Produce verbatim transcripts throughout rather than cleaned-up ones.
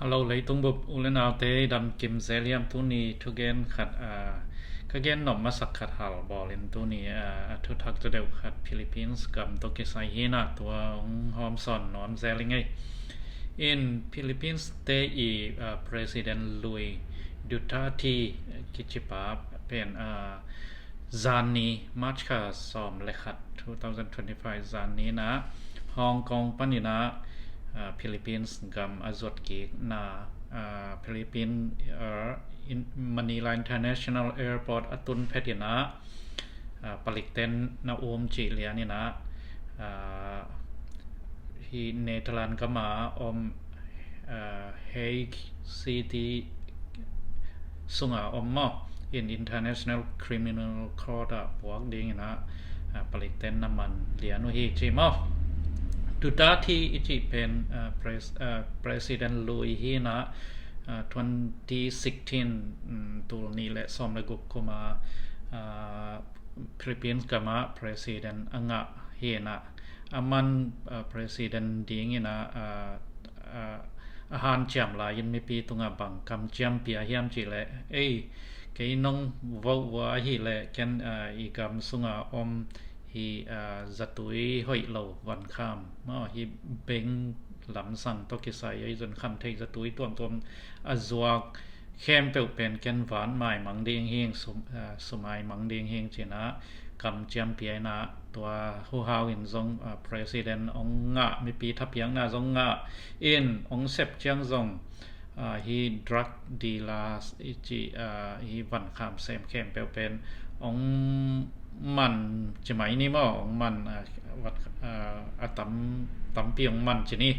Hello, leitung bup u le naute, dam kim zel hiam? Tuni thugen khat, ah, ka gen nop masak khat hal bawlin tuni, ah, a thuthak tu deuh khat Philippines gam tawh kisai hi-in ah tua hong hawmsawn nuam zel ing ei. In Philippines te i, ah, President lui Duterte kicipa pen, ah, zanni March kha sawm le khat two thousand twenty-five zanni in ah Hong Kong panin ah, ah, Philippines gam a zuat kikna, ah, Philippine, ah, in Manila International Airport a tun phet in ah, ah, palikten na um cih lian in ah, ah, hi Netherlands gam a om, ah, Hague City sunga om maw, in International Criminal Court ah puak dingin ah, ah, palikten na man lian uh hi ci maw. Duterte i cih pen, ah, pres-, ah, President lui hi-in ah, ah, twenty sixteen, um, tul nih le sawm le guk kum a, ah, Philippines gam ah President a ngah hi-in ah, aman, ah, President dingin ah, ah, ah, a hanciam lai-in mipi tungah bang kamciam pia hiam cih leh, ei, kei nong vote uh ahih leh ken, ah, i gam sunga om hi, ah, zatui hoih lo vankham, maw, hi beng lamsang tawh kisai, ei, zon kham theih zatui tuamtuam a zuak khempeuh pen ken van maimang ding hi ing, sum, ah, sumai mang ding hi ing ci-in ah kamciam pia in ah, tua huhau in zong, ah, President hong ngah, mipi thapiakna zong ngah in, hong sep ciang zong, ah, hi drug dealers i cih, ah, hi vankham sem khempeuh pen hong man ci mai ni maw, hong man, ah, vat, ah, a tam, tampi hong man ci ni.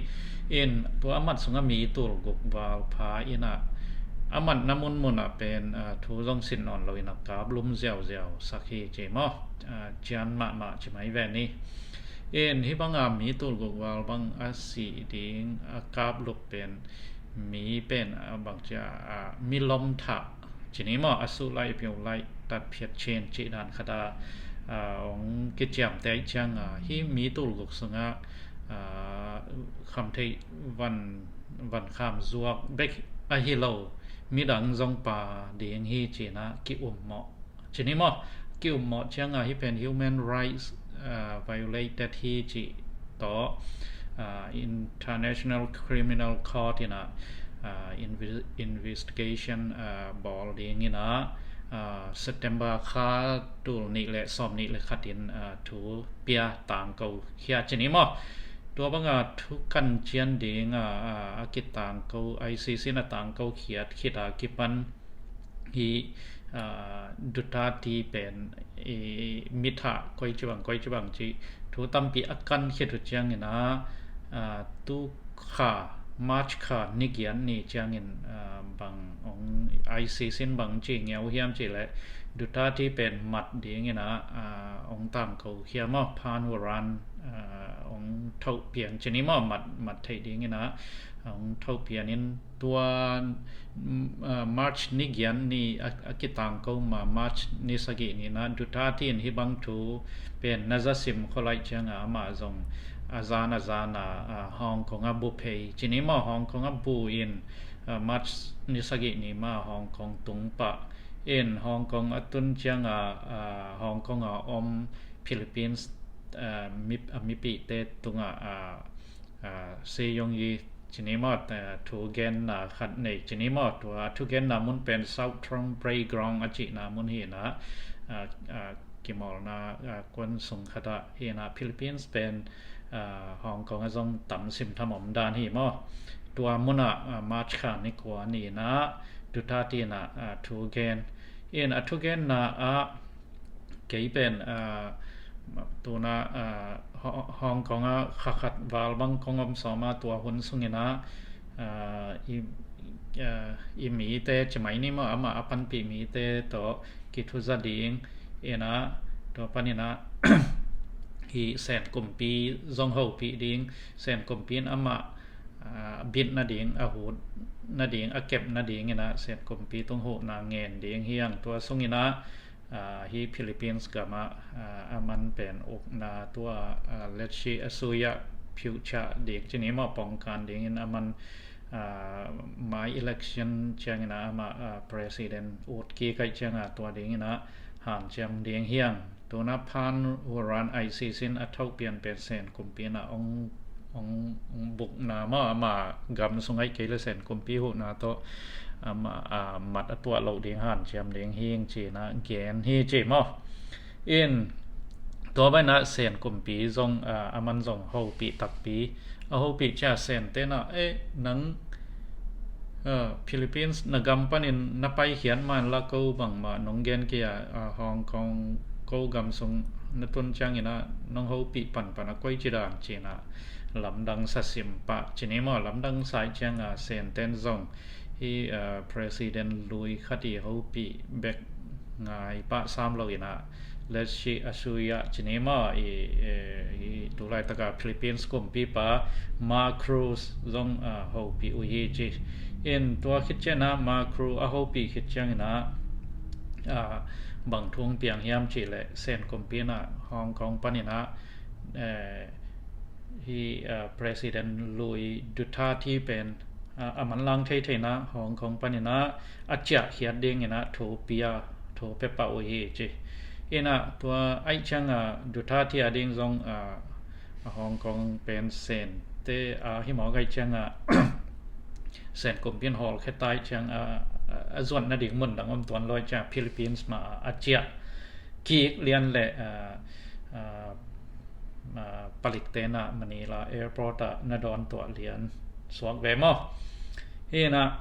In tua a man sungah mi tul guk val pha in ah, a manna munmun ah pen, ah, thu zong sin nawn lo in ah kaplum ziauziau sak hi ci maw, ah, cian mahmah ci mai ve ni. In hih bang a mi tul guk val bang a si ding a kapluk pen mi pen, ah, bang ci a, ah, mi lom thah ci ni maw, a suh laih a piu laih tat phiat cin cih dan khat ah, ah, hong kiciamteh ciang, ah, hih mi tul guk sungah, ah, khamtheih van, vankham zuak bek ahi lo midang zong pha ding hi ci-in ah ki-ummawh ci ni maw. Ki-ummawh ciang ah hih pen human rights, ah, violated hi cih tawh, ah, International Criminal Court in ah, ah, inve-, investigation, ah, bawl dingin ah, ah, September kha tul nih le sawm nih le khat in, ah, thu pia tangko khia ci ni maw. Tua bang a thu kancian ding a, ah, a kitangko, ICC in a tangko khiat khit a kipan hi, ah, Duterte pen i mi thah koi ci bang, koi ci bang ci thu tampi a kan khit uh ciangin ah, ah, tu kha, March kha ni giat ni ciangin, ah, bang hong, ICC in bang ci ngiau hiam cih leh Duterte pen mat dingin ah, ah, hong tangko khia maw, phan warrant, ah, hong thoh pian ci ni maw, mat, mat theih dingin ah hong thoh pian in tua, mm, ah, March ni giat ni a, a kitangko ma March ni sagih ni in ah Duterte in hih bang thu pen na za sim khol lai ciang a amah zong a zan a zan a, ah, Hong Kong a bu phei ci ni maw, Hong Kong a bu in, ah, March ni sagih ni ma Hong Kong tung pah in Hong Kong a tun ciang a, ah, Hong Kong a om Philippines, ah, mi, ah, mipihte tungah, ah, ah, Seyong Yi ci ni maw, ah, thu genna khat nei ci ni maw, tua thu genna mun pen South Trump Playground a cihna mun hi in ah, ah, ah, kimawlna, ah, kuan sung khat ah hi in ah Philippines pen, ah, Hong Kong a zong tam sim tham om dan hi maw. Tua mun ah, ah, March kha ni kua ni in ah Duterte in ah, ah, thu gen in a thu genna ah kei pen, ah, tuna, ah, Ho-, Hong Kong ah kha khat val bang kong om sawm a, tua hun sungin ah, ah, i, ah, i mite ci mai ni maw, amah a panpih mite tawh kithuza ding in ah, tua panin ah hi Sen Kumpi zong hopih ding, Sen Kumpi in amah, ah, bit nading, a hut nading, a kep nading in ah Sen Kumpi tung huhna ngen ding hi hang. Tua sungin ah, ah, hi Philippines gam ah, ah, a man pen ukna tua, ah, let's see, a sui ah future ding ci ni maw, pongkan dingin a man, ah, my election ciangin ah amah, ah, president ut kik ahih ciangin ah tua dingin ah hanciam ding hi hang. Tuna Phan Vuran I C C in a tho pian pen Sen kumpi in ah ong, ong, ong bukna maw, amah gam sung ahih kei leh Sen kumpi huhna tawh amah, ah, mat a tuah loh ding hanciam ding hi ing ci-in ah gen hi ci maw. In tua bang in ah Sen kumpi zong, ah, aman zong hopih takpi. A hopih ciang Sente in ah, eh, nang, ah, Philippines na gam panin na paikhiat ma in la, ko bangmah nong gen kei a, ah, Hong Kong ko gam sung na tun ciangin ah nong hopih panpan a, koici dan ci-in ah lamdang sa sim pah ci ni maw. Lamdang sa ahih ciangin ah Sente in zong hih, ah, president lui khat i hopih bek ngai pah sam lo in ah, Letsik Assoya ci ni maw, i, eh, i tulaitak a Philippines kumpipa Marcos zong, ah, hopih uh hi ci. In tua khit ciangin ah Marcos a hopih khit ciangin ah, ah, bang thu ong piang hiam cih leh Sen kumpi in ah Hong Kong panin ah, eh, hih, ah, president lui Duterte pen, ah, a manlang theithei in ah Hong Kong panin ah a ciahkhiat dingin ah thu pia, thu pia pah uh hi ci. In ah tua ahih ciangin ah Duterte a ding zong, ah, a Hong Kong pen Sente a hi mawk ahih ciangin ah Sen kumpi in hawlkhia ta ahih ciangin, ah, a zuan nading mun dang om tuan lo ahih ciangin Philippines mah a ciah kik lian leh, ah, ah, ah, palikte in ah Manila airport ah na dawn tuah lian suak ve maw. Hi in ah,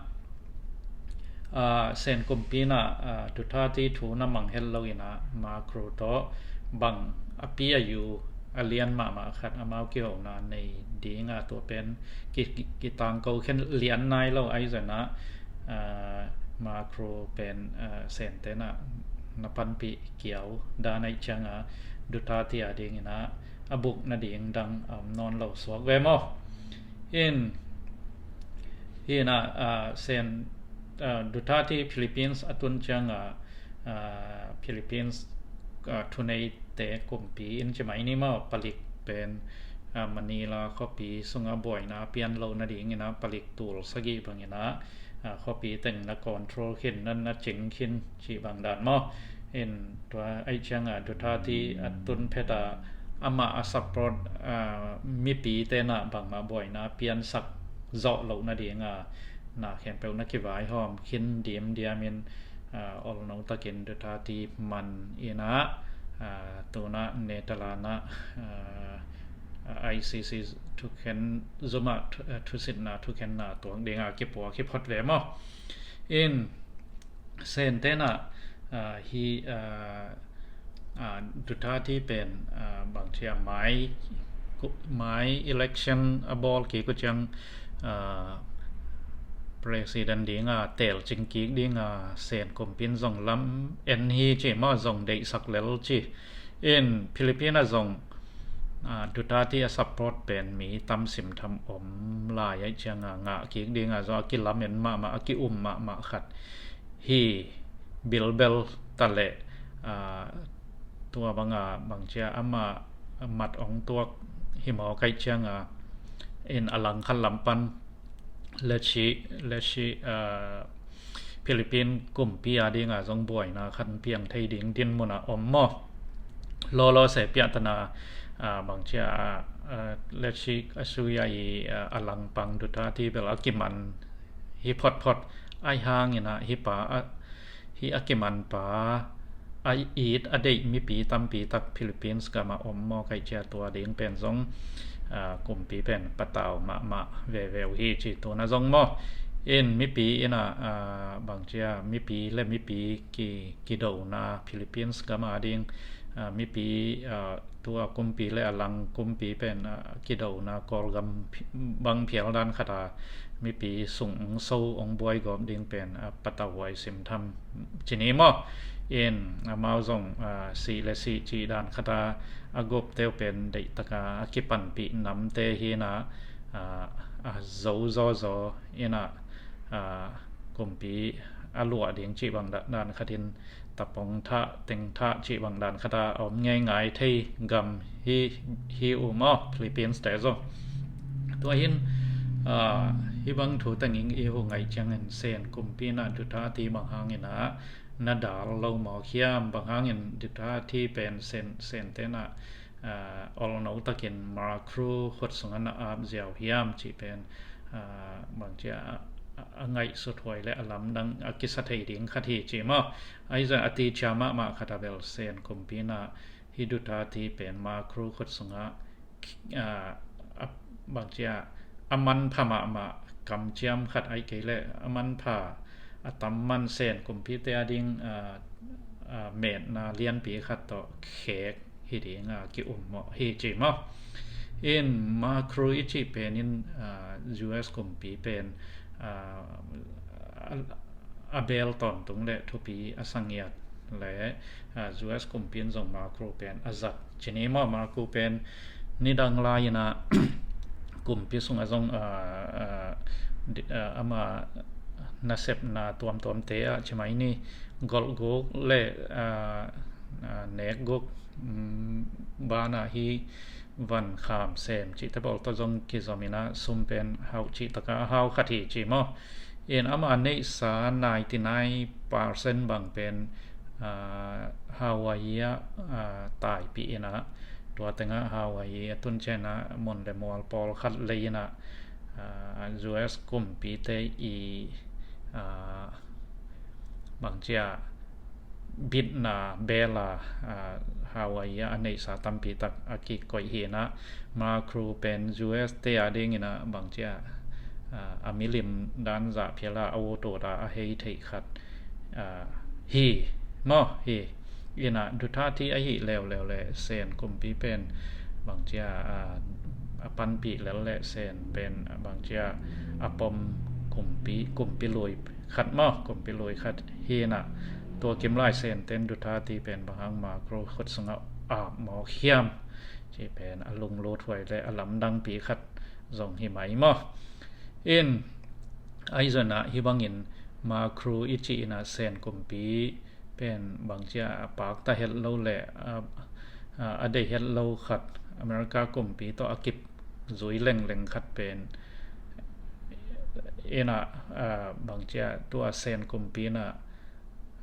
ah, Sen kumpi in ah, ah, Duterte thu na mang het lo in ah Marcos tawh bang a pi a yu a lian mahmah khat amau kihona nei ding a, tua pen ki, ki, kitangko khen lian nai lo ahi zongin ah, ah, Marcos pen, ah, Sente in ah na panpih kiau dan ahih ciangin ah Duterte a dingin ah a buk nading dang a om nawn lo suak ve maw. In, hi in ah, ah, Sen, ah, Duterte Philippines a tun ciangin ah, ah, Philippines, ah, thuneite kumpi in ci mai ni maw, palik pen, ah, Manila khuapi sungah buaina pian loh nadingin ah palik tul sagih bangin ah, ah, khuapi teng na control khin, na, na cing khin cih bang dan maw. In tua ahih ciangin ah Duterte a tun phet a amah a support, ah, mipite in ah bangmah buaina piansak zawh loh nadingin ah na khempeuh na kivaihawm khin dimdiam in, ah, olno takin Duterte man in ah, ah, tuna Netherlands ah, ah, I C C thukhen zum ah thu-, ah, thusitna thukhenna tuak dingin ah kipuak hi phot ve maw. In Sente in ah, ah, hih, ah, ah, Duterte pen, ah, bangci a mai, ku-, mai election a bawl kik uh ciang, ah, president dingin ah telcing kik dingin ah Sen kumpi in zong lam-en hi ci maw, zong deihsak lel ci. In Philippines ah zong, ah, Duterte a support pen mi tam simtham om lai ahih ciangin ah ngah kik dingin ah zong a kilamen mahmah, a ki-um mahmah khat hi bilbel ta leh, ah, tua bangin ah bangci a amah mat ong tuak hi mawk ahih ciangin ah, in a langkhat lam pan Letsik, Letsik, ah, Philippines kumpi a dingin ah zong buaina khat piang thei ding dinmun ah om maw. Lawlaw se piahtana, ah, bangci a, ah, Letsik Assoya i, ah, a langpang Duterte bel a kiman hi photphot ahih hangin ah hih pa, ah, hih a kimanpa a it a deih mipi tampi tak Philippines gam ah om mawk ahih ciang tua ding pen zong, ah, kumpi pen patau mahmah veve uh hi ci. Tuna zong maw, in mipi in ah, ah, bangci a mipi le mipi ki, kidona Philippines gam a ding, ah, mipi, ah, tua kumpi le a lang kumpi pen, ah, kidona Kawlgam phi-, bang phial dan khat a mipi sung ong so ong buai gawp ding pen, ah, patauhuai simtham ci ni maw. In amau zong, ah, sih le sih cih dan khat a, a gupte uh pen deihtak a a kipanpih namte hi in ah, ah, a zo zawzaw in ah, ah, kumpi a luah ding cih bang da-, dan khat in tapong thah, teng thah cih bang dan khat a om ngeingai thei gam hi, hi uh maw, Philippines te zong. Tua hi in, Ah, hih bang thu tengin i huh ngaih ciangin Sen kumpi in ah Duterte bang hangin ah na dal lo mawk hiam, bang hangin Duterte pen Sen, Sen ten ah, ah, olno takin Macron khut sungah na ap ziau hiam cih pen, ah, bangci a, a, a ngaihsut huai le a lamdang a kisa thei ding khat hi ci maw. Ahi zong a ti cia mahmah khat a bel Sen kumpi in ah hih Duterte pen Macron khut sungah, ah, a, bangci a, a manpha mahmah kamciam khat ahih kei leh a manpha a tam man Sen kumpite a ding, ah, ah, metna lianpi khat tawh khek hi ding a ki-um mawh hi ci maw. In Macron i cih pen in, ah, U S kumpi pen, ah, a, a bel tawntung le thupi a sa ngiat le, ah, U S kumpi in zong Macron pen a zat ci ni maw. Macron pen nidang lai in ah kumpi sungah zong, ah, ah, di-, ah, ama nasepna tuamtuamte ah ci mai ni, golhguk le, ah, ah, nekguk, mm, banah hih van kham sem cihte pawl tawh zong kizom in ah sum pen hauh cih takah a hau khat hi ci maw. In ama neihsa ninety nine percent bang pen, ah, Hawaii ah, ah, taipih in ah, tua tengah Hawaii a tun ciangin ah mun le mual pawlkhat lei in ah, ah, U S kumpite i, ah, bangci a bitna bel a, ah, Hawaii ah a neihsa tampi tak a kikoih hi in ah, Macron pen U S te a ding in ah bangci a, ah, a milim dan zah phial a, a awtawt a, a hei theih khat, ah, hi maw hi. In ah Duterte ahih leuleu le Sen kumpi pen bangci a, ah, a panpih lel le Sen pen bangci a, a pom kumpi, kumpi lui khat maw, kumpi lui khat hi in ah, tua kim lai Sen ten Duterte pen bang hang Macron khut sungah ap mawk hiam cih pen a lunglut huai le a lamdangpi khat zong hi mai maw. In ahi zong in ah hih bangin Macron i cih in ah Sen kumpi pen bangci a, a pakta het lo le, a, a, a deih het lo khat, America kumpi tawh a kip zui lengleng khat pen in ah, a, bangci a, tua Sen kumpi in ah,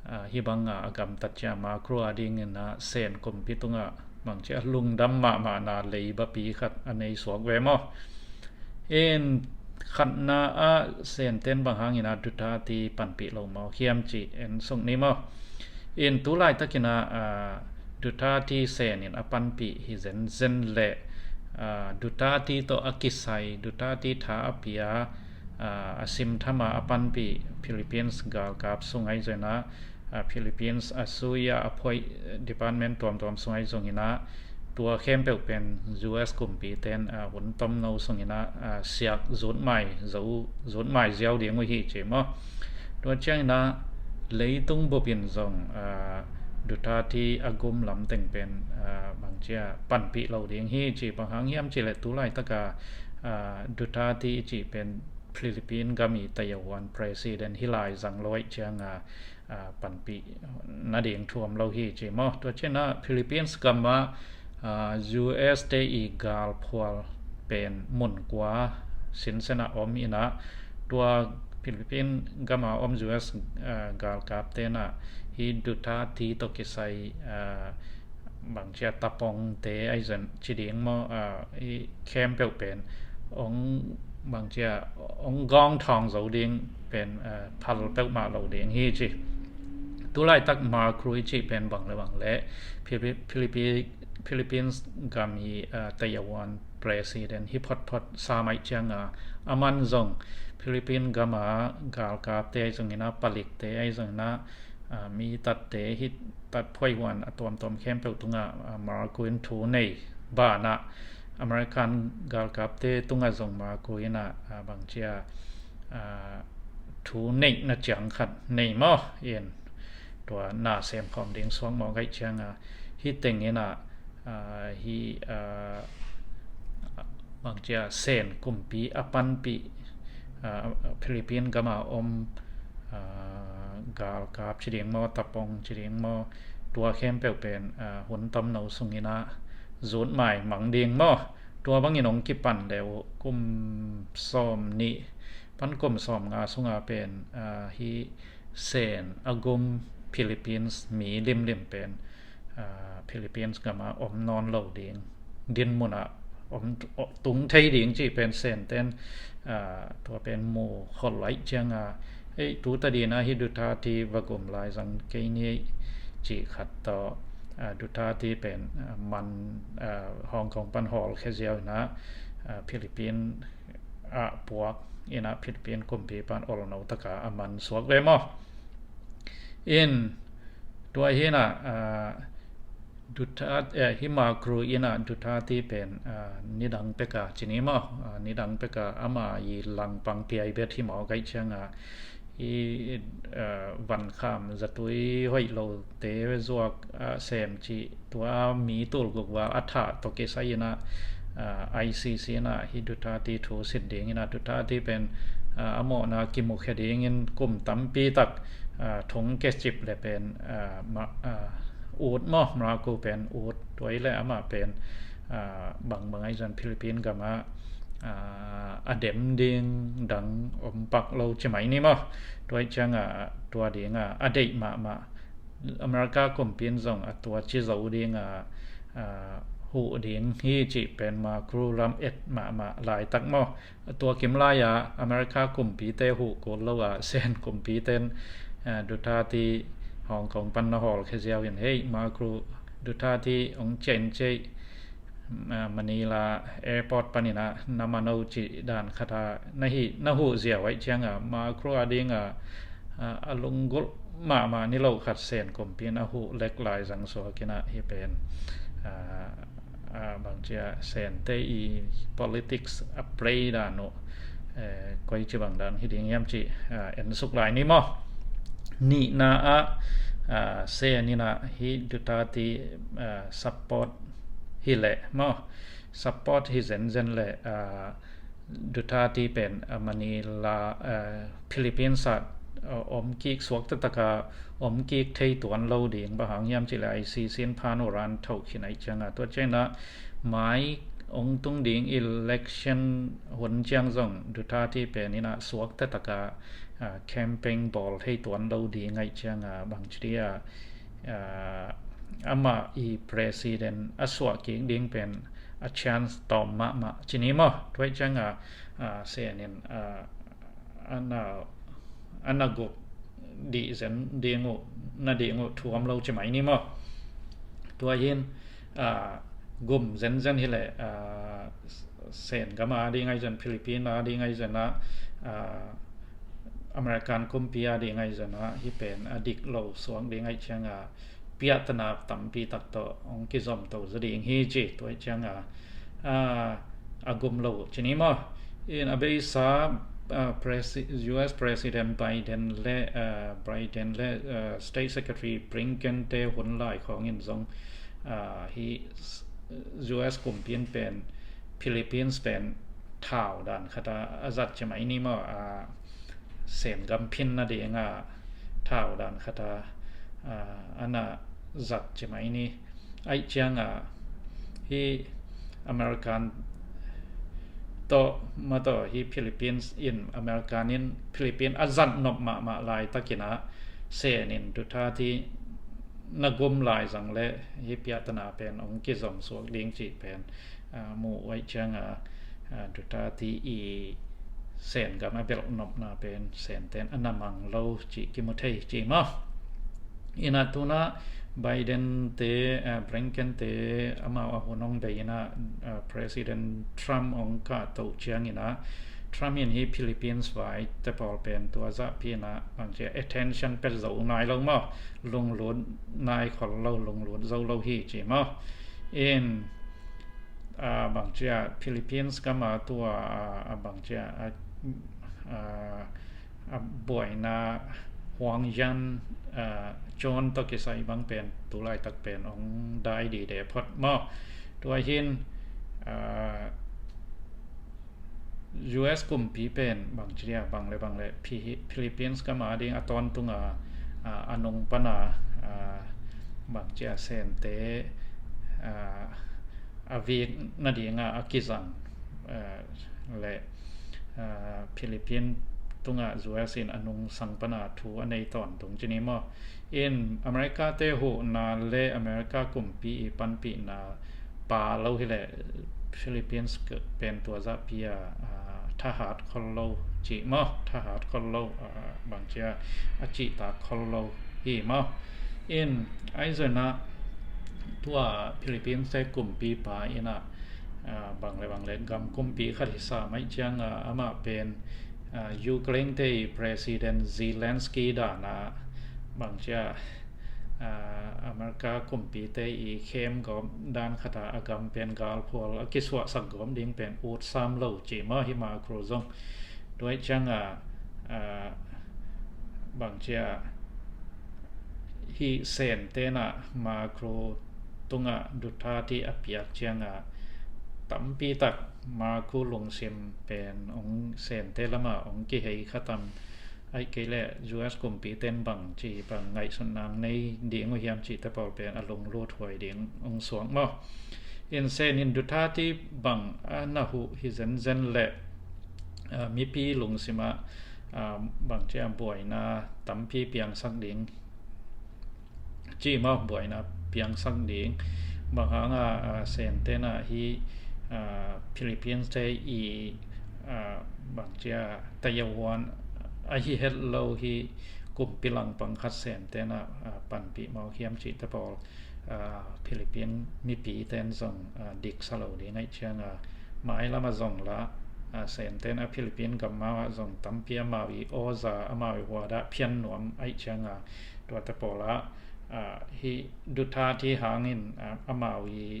a, hih bang a, a gamtat ciang Macron a ding in ah Sen kumpi tungah bangci a lungdam mahmahna leibapi khat a nei suak ve maw. In khatna ah Sen ten bang hangin ah Duterte panpih lo mawk hiam cih en suk ni maw. In tu laitakin ah, ah, Duterte Sen in a panpih hi zenzen le, ah, Duterte tawh a kisai, Duterte tha a pia, ah, a simtham a a panpih Philippines galkap sung ahi zong in ah, ah, Philippines a sui a a phoih department tuamtuam sung ahi zong in ah, tua khempeuh pen U S kumpi ten, ah, hun tomno sung in ah, ah, siak zutmai zo, zutmai ziau ding uh hi ci maw. Tua ciang in ah leitung bup in zong, ah, Duterte a gum lam teng pen, ah, bangci a panpih lo ding hi ci, bang hang hiam cih leh tu laitak a, ah, Duterte i cih pen Philippine gam i Taiwan president hih lai zang lo ahih ciang a, ah, panpih nading thu om lo hi ci maw. Tua ciang ah Philippines gam ah, ah, U S te i galphual pen mun kua sinsen ah om in ah, tua Philippine gam a om U S, ah, galkap ten ah hih Duterte tawh kisai, ah, bangci a tapongte ahi zong ci ding maw, ah, hih khempeuh pen ong bangci a ong gawng thawng zo ding pen, ah, phal peuhmah lo ding hi ci. Tu laitak Macron i cih pen bang le bang le Philippi-, Philippi-, Philippines gam i, ah, Taiwan president hi photphot sam ahih ciang a, aman zong Philippine gam a galkapte ahi zong in ah, palikte ahi zong in ah, ah, mi tatte hih tat phuaihuan a tuamtuam khempeuh tungah, ah, Macron thu nei banah American galkapte tungah zong Macron in ah, ah, bangci a, ah, thu neihna ciang khat nei maw. In tua na sem khawm ding suak mawk ahih ciang a, hih teng in ah, ah, hih, ah, bangci a Sen kumpi a panpih, ah, Philippine gam a om, ah, galkap ci ding maw, tapong ci ding maw, tua khempeuh pen, ah, hun tomno sung in ah zutmai mang ding maw. Tua bangin hong kipan le uh kum sawm nih pan kum sawm nga sunga pen, ah, hih Sen a gum Philippines mi limlim pen, ah, Philippines gama om nawn lo ding, din munah om tung thei ding cih pen Sen ten, ah, tua pen mu khol laih cianga, ei, tu tadina hih Duterte va gum lai zang kei ni cih khat tawh, ah, Duterte pen, ah, man, ah, Hong Kong pan hawlkhia ziau inah, ah, Philippine ah puak inah Philippine kumpi pan olno taka a man suak ve maw? In tua hinah, ah, Duterte, eh, hih Marco inah Duterte pen, ah, nidang peka cini maw? Ah, nidang peka ama i langpang piai bet hi maw kaih cianga, i, ah, vankham zatui hoih lote zuak, ah, sem cih tua mi tulguk val a thah tawh kisai inah, ah, I C C inah hih Duterte thu sit ding inah Duterte pen, ah, a mawhna kimukhia dingin kum tampi tak, ah, thong kecip le pen, ah, ma, ah, ut maw, Marco pen ut, tua hi le amah pen, ah, bangbang ahi zan Philippine gamah, ah, a dem ding dang om pak lo ci mai ni maw? Tua hi cianga tua dinga a deih mahmah America kumpi in zong a tua ci zo dinga, ah, huh ding hi cih pen Marco lam et mahmah laitak maw? A tua kim lai-a America kumpite huh kul lo a Sen kumpite in, ah, Duterte Hong Kong pan na hawlkhia ziau in, hei, Marco, Duterte hong ciah in cei, ah, Manila airport paninah na mano cih dan khata na hi, na huh ziau aih cianga Marco a dinga, ah, a lunggulh mahmah ni lo khat Sen kumpi in a huh lek lai zang suak inah hih pen, ah, ah, bangcia Sente i politics a play dan uh, eh, koi ci bang dan hi ding hiam cih, ah, en suk lai ni maw? Nihna ah, ah, Sen inah hih Duterte, ah, support hi leh maw? Support hi zenzen leh, ah, Duterte pen, ah, Manila, ah, Philippines ah, ah, om kik suak taktak a om kik thei tuan lo ding, bang hang hiam cih leh I C C in phan uh ran thoh khin aih cianga, tua ciangah mai ong tung ding election hun ciang zong Duterte pen inah suak taktak a, ah, campaign bawl thei tuan lo ding aih cianga, bang ci dia, ah, amah i president a suah kik ding pen a chance tawm mahmah ci ni maw? Tua hi cianga, ah, Sen in, ah, a na, a na guk dih zen ding uh, na ding uh thu om lo ci mai ni maw? Tua hin, ah, gum zenzen hi leh, ah, Sen gam a ding ahi zan, Philippine a ding ahi zan ah, ah, American kumpi a ding ahi zan ah, hih pen a dik lo suak ding aih cianga, piahtana tampi tak tawh hong kizom to zaw ding hi ci. Tua hi cianga, ah, a gum lo ci ni maw? In a beisa, ah, presi-, U S President Biden le, ah, Biden le, ah, State Secretary Blinken te hun lai khawng in zong, ah, hih s-, U S kumpi in pen Philippines pen thau dan khata a zat ci mai ni maw? Ah, Sen gam phin nadinga thau dan khata, ah, a na zat ci mai ni. Aih cianga hih American tawh ma tawh hih Philippines in, American in Philippines a zat nop mahmah laitakin ah Sen in Duterte na gum lai zang leh hih piahtana pen hong kizom suak ding cih pen, ah, muh aih cianga, ah, Duterte i Sen gam a belh nopna pen Sen ten a na mang lo cih kimu thei ci maw? Inah tunah Biden te, ah, Blinken te amau a hun hong bei inah, ah, President Trump hong kahtoh cianginah Trump in hih Philippines vai te pawl pen tua zahpi inah bangcia attention pia zo nai lo maw? Lunglut nai khol lo, lunglut zo lo hi ci maw? In, ah, bangcia Philippines gam a tua, ah, ah, bangcia, ah, ah, a buaina Huang Yan, ah, John tawh kisai bang pen tu laitak pen hong dai dide phot maw? Tua hin, ah, U S kumpi pen bangcia bang le bang le Phi-, Philippines gam a ding a tawntunga, ah, a nung pana, ah, bangcia Sente, ah, a vik nadinga a kizang, eh, le, eh, Philippine tungah U S in a nungsang pana thu a nei tawntung ci ni maw. In America te huhna le America kumpi i panpihna pa lo hileh Philippines pen tua zahpi a, ah, thahat khol lo ci maw, thahat khol lo, ah, bangcia a cihtak khol lo hi maw. In ahi zongin ah tua Philippines te kumpipa in ah, ah, bang le bang le gam kumpi khat hi sa mai ciang, ah, amah pen, ah, Ukraine te i President Zelensky dan ah bangcia, ah, America kumpi te i khem gawp dan khat ah a gam pen galphual a kisuahsak gawp ding pen ut sam lo ci maw hi Macron zong. Tua ciang ah, ah, bangcia hih Sen ten ah Macron tungah Duterte a piak ciang ah tampi tak Macron lungsim pen hong Sen te lamah hong kihei kha tam, ahih kei leh U S kumpi ten bang ci bang ngaihsutna nei ding uh hiam cihte pawl pen a lunglut huai ding hong suak maw. In Sen in Duterte bang a na huh hi zenzen leh, ah, mipi lungsim ah, ah, bangcia buaina tampi piangsak ding ci maw, buaina piangsak ding. Bang hang a, ah, Sen ten ah hi, ah, Philippines te i, ah, bangcia tayawan ahi het lo hi kumpi langpang khat Sen ten ah, ah, panpih maw hiam cihte pawl, ah, Philippine mipi ten zong, ah, dik sa lo ding ahih ciang ah mailam ah zong lah, ah, Sen ten ah Philippine gam mau ah zong tampi amau i aw za amau i huadah phian nuam ahih ciang ah tuate pawl ah, ah, hi Duterte hangin, ah, amau i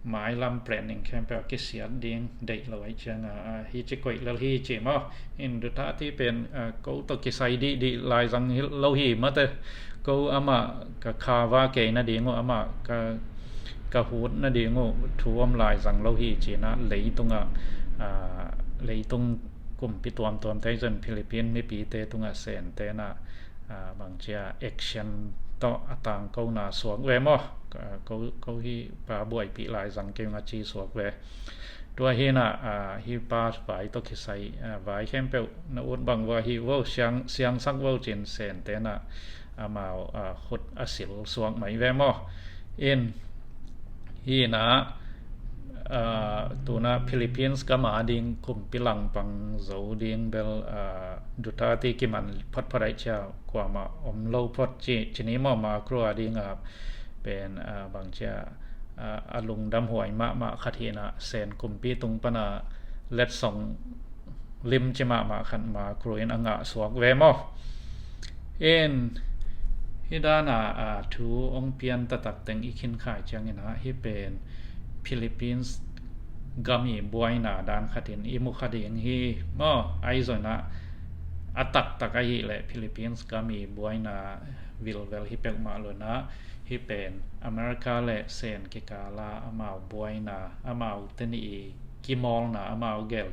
mailam planning khempeuh a kisiat ding deih lo ahih ciang ah, ah, hi ci koih lel hi ci maw. In Duterte pen, ah, ko tawh kisai dihdih laizang lo hi mate. Ko amah ka kha va kei nading uh, amah ka, ka hut nading uh thu om laizang lo hi ci-in ah leitung ah, ah, leitung kumpi tuamtuam te zong Philippine mipite tungah Sen ten ah, ah, bangcia action tawh a tangkona suak ve maw. Ah, ko, ko hi pa buaipih laizang kei ung a ci suak ve. Tua hi-in ah, ah, hi pa vai tawh kisai, ah, vai khempeuh na ut bang vua hi vo, siang, siangsak vo ci-in Sen ten ah amau, ah, khut a sil suak mai ve maw. In hi-in ah, ah, tu-in ah Philippines gam a ding kumpi langpang zo ding bel, ah, Duterte kiman photphot ahih ciang kuamah om lo phot ci, ci ni maw. Macron a ding ah pen, ah, bangcia, ah, a lungdam huai mahmah khat hi-in ah Sen kumpi tung pan ah letsong limci mahmah khat Macron in a ngah suak ve maw. In hi dan ah, ah, thu hong pian taktak teng i khinkhai ciangin ah hih pen Philippines gam i buaina dan khat in i mu kha ding hi maw. Ahi zongin ah a taktak ahih leh Philippines gam i buaina vilvel hi peuhmah lo-in ah hih pen America le Sen kikal ah amau buaina, amau te nih i kimawlna, amau gel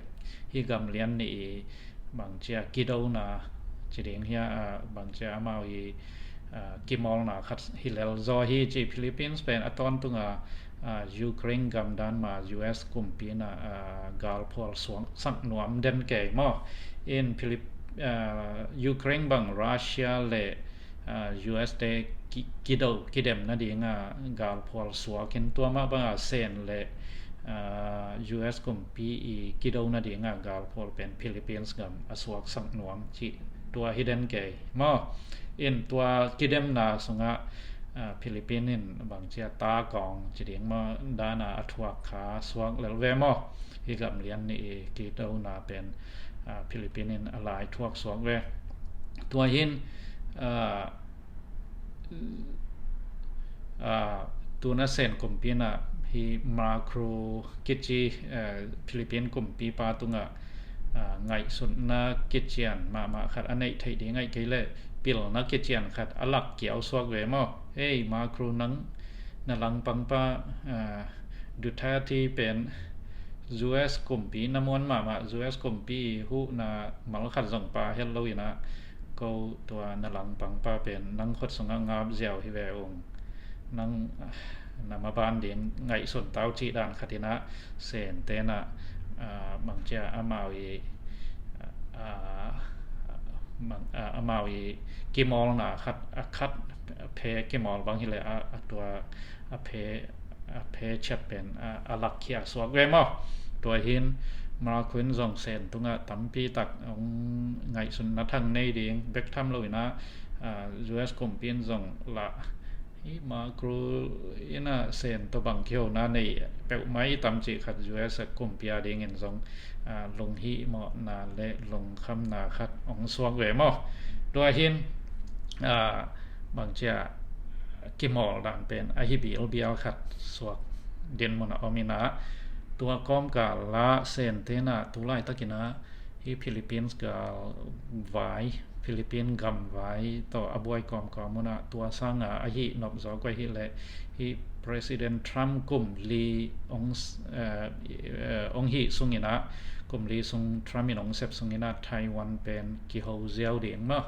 hi gam lian nih i bangcia kidona ci ding hia, ah, bangcia amau i, ah, kimawlna khat hi lel zaw hi ci. Philippines pen a tawntung ah, ah, Ukraine gam dan mah U S kumpi in ah, ah, galphual suaksak nuam den kei maw. In Philip-, ah, Ukraine bang Russia le, ah, U S te ki, kido, kidem nading ah galphual suak in tua mah bang ah Sen le, ah, U S kumpi i kido nading ah galphual pen Philippines gam a suaksak nuam ci. Tua hi den kei maw. In tua kidemna sungah, ah, Philippine in bangcia ta kawng ci ding maw dan ah a thuak kha suak lel ve maw. Hi gam lian nih i kidona pen, ah, Philippine in a lai thuak suak ve. Tua hi-in, ah, ah, tu-in ah Sen kumpi in ah hi Macron kici, ah, Philippine kumpipa tungah, ah, ngaihsutna kician mahmah khat a neih theih ding ahih kei leh pilna kician khat a lak kiau suak ve maw. Ei Macron, nang na langpangpa, ah, Duterte pen U S kumpi na muan mahmah, U S kumpi huhna mal khat zong pha het lo-in ah ko tua na langpangpa pen nang khut sungah ngap ziau hi ve ung. Nang, ah, na maban ding ngaihsun tau cih dan khat in ah, Sente in ah, ah, bangci a amau i, ah, mang- ah, amau i kimawlna khat, a khat phe kimawl bang hileh a, a tua a phe a phe ciat pen a, a lakkhia suak ve maw. Tua hin Macron zong Sen tungah tampi tak hong ngaihsutna thang nei ding bek tham lo in ah, ah, U S kumpi in zong lah hi Macron in ah Sen tawh bang kihona nei peuhmah tam cih khat U S kumpi a dingin zong, ah, lunghimawhna le lungkhamna khat hong suak ve maw. Tua hin, ah, bangci a kimawl dan pen ahi bilbial khat suak dinmun a om in ah, tua kawmkal ah Sente in ah tu laitak in ah hi Philippines galvai, Philippine gamvai tawh a buai kawmkawm un ah, tua sanga ahi nopzaw kua hileh hi President Trump kum li hong s- eh, eh, hong hih sung in ah, kum li sung Trump in hong sep sung in ah Taiwan pen kiho ziau ding maw.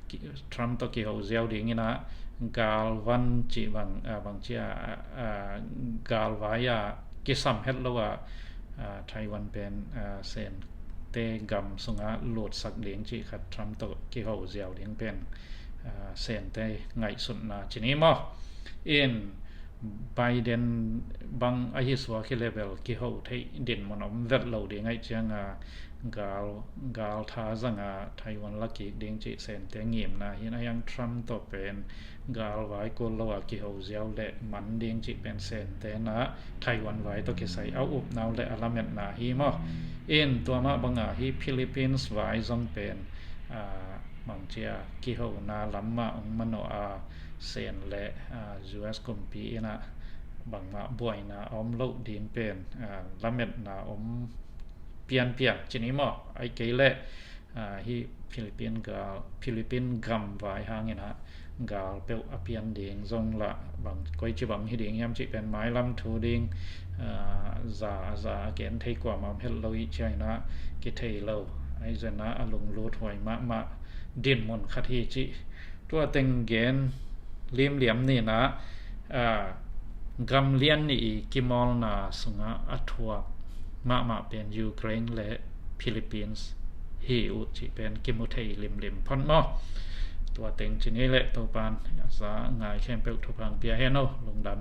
Ki- Trump tawh kiho ziau ding in ah, galvan cih bang, ah, bangci a, ah, galvai a kisam het lo a, ah, Taiwan pen, ah, Sente gam sungah lutsak ding cih khat Trump tawh kiho ziau ding pen, ah, Sente ngaihsutna ci ni maw. In Biden bang ahi suak hi leh bel kiho theih dinmun om vet lo ding ahih ciang a, gal, gal tha zang a Taiwan la kik ding cih Sente ngimna hi in ah, hiang Trump tawh pen galvai kul lo a kiho ziau leh man ding cih pen Sente in ah Taiwan vai tawh kisai a upna uh le a lametna hi maw. In tua mah bang a hi Philippines vai zong pen, ah, bangci a kihona lam mah hong manawh a, Sen le, ah, U S kumpi in ah bangmah buaina a om loh ding pen, ah, lametna om pianpian ci ni maw. Ahih kei leh, ah, hi Philippine gal, Philippine gamvai hang in ah gal peuh a pian ding zong lah bang, koici bang hi ding hiam cih pen mailam thu ding, ah, za, za a gen thei kuamah om het lo ahih ciang in ah kithei lo. Ahi zongin ah a lunglut huai mahmah dinmun khat hi cih tua teng gen limliam ni in ah, ah, gam lian nih i kimawlna sungah a thuak mahmah pen Ukraine le Philippines hi uh cih pen kimu thei limlim phot maw. Tua teng ci ni leh Topa'n a za ngai khempeuh thupha hong pia hen aw. Lungdam.